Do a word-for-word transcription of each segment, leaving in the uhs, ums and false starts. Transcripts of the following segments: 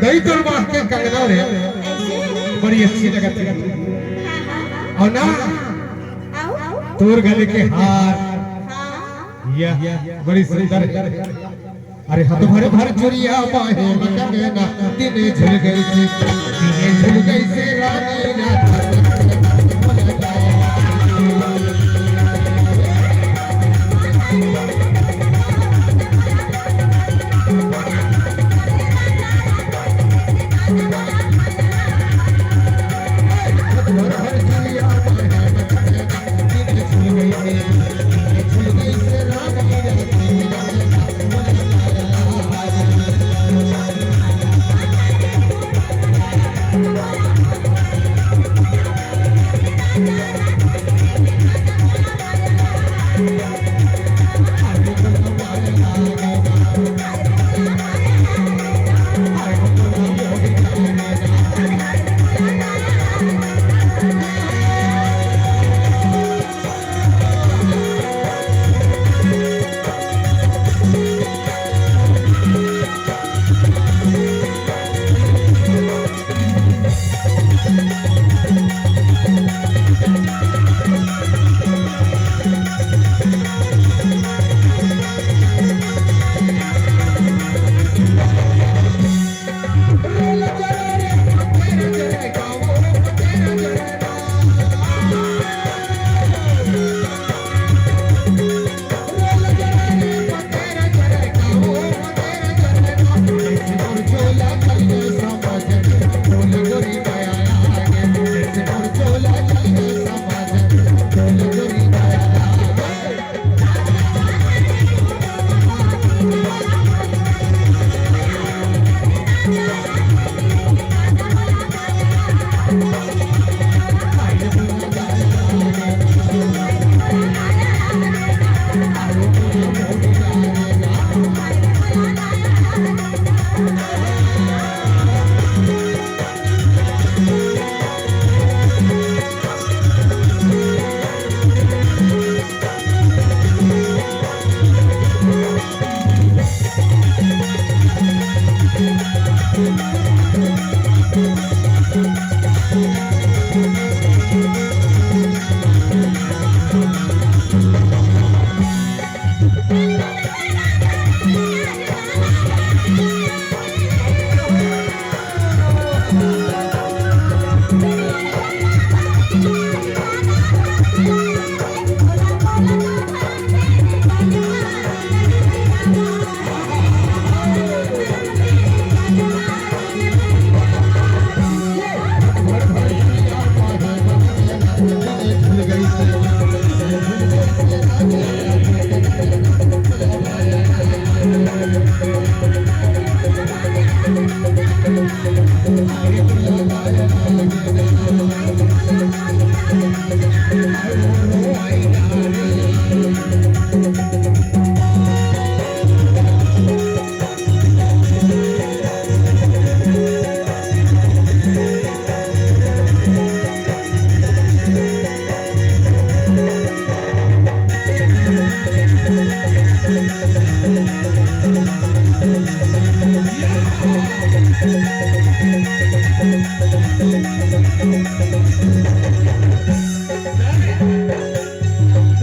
दई तोर बांह के कंगना रे, बड़ी अच्छी लगत हे। अउ ना, तोर गले के हार, यह बड़ी सुंदर हे। अरे, हाथ भर भर चुरिया, बाहे म कंगना, दिन झुल गई से, दिन झुल गई से रानी ना।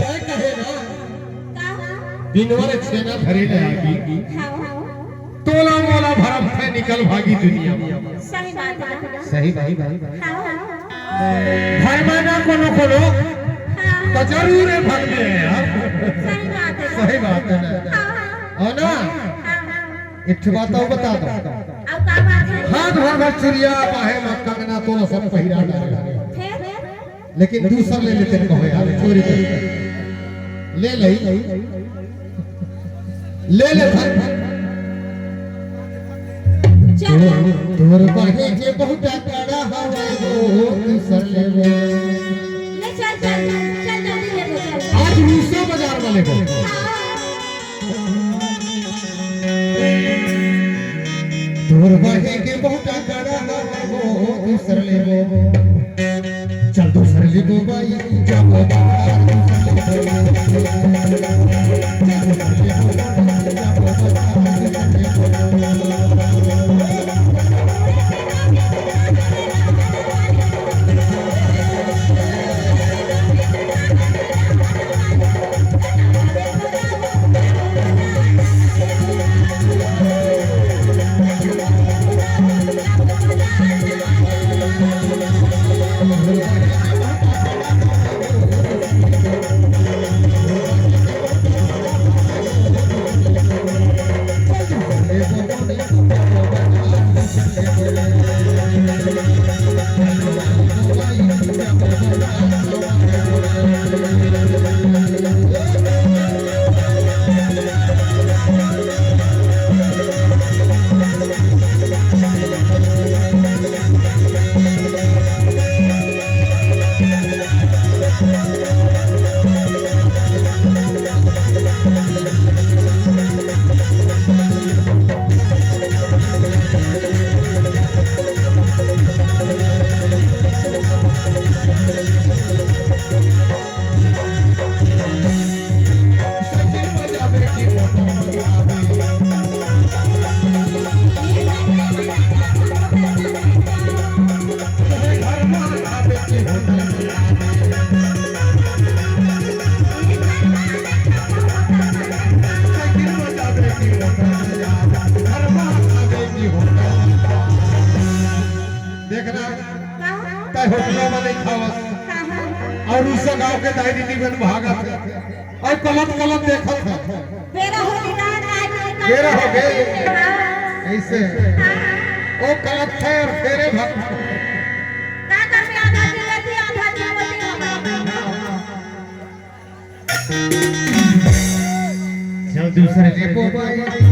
तय कहे ना, का? बिनवर छेना धरे ले आगी। हाँ, हाँ। तोला मोला भरम थे निकल भागी दुनिया में। सही बात है। सही भाई, भाई, भाई। हाँ, हाँ। भरमा ना कोनो कोनो, हाँ। तो जरूर है भर में है यार। सही बात है। सही बात है ना? हाँ, हाँ। हो ना? हाँ, हाँ। एक ठो बात और बता दो। और का बात है? हाथ भर भर चुरिया, बाहे म कंगना, तोला सब पहिरा डारे। फिर? लेकिन दूसर ले लेते कहो यार, चोरी कर। ले ले। ले ले भाई। चल। तोर, तोर बाहे के बहुत कड़ा हवा हो, दूसर ले ले। ले चल, चल, चल, जल्दी ले ले, चल। आज रूसो बाजार वाले को। हाँ। तोर बाहे के बहुत कड़ा हो, दूसर लेबो। चल दूसर लेबो बाई, जाबो बाजार, दूसर लेबो। चल दूसर लेबो बाई, जाबो बाजार। देखना, तय होटलों में नहीं खावस। और उस गांव के दाई दीदी बन भागत है। और गलत गलत देखत है। बेरा हो गया, आज बेरा हो गए। हाँ। ऐसे। हाँ। वो गलत है और तेरे भक्त। का करबे, आधा जीवत ही, आधा जीवत ही। चल दूसरे ले पो भाई।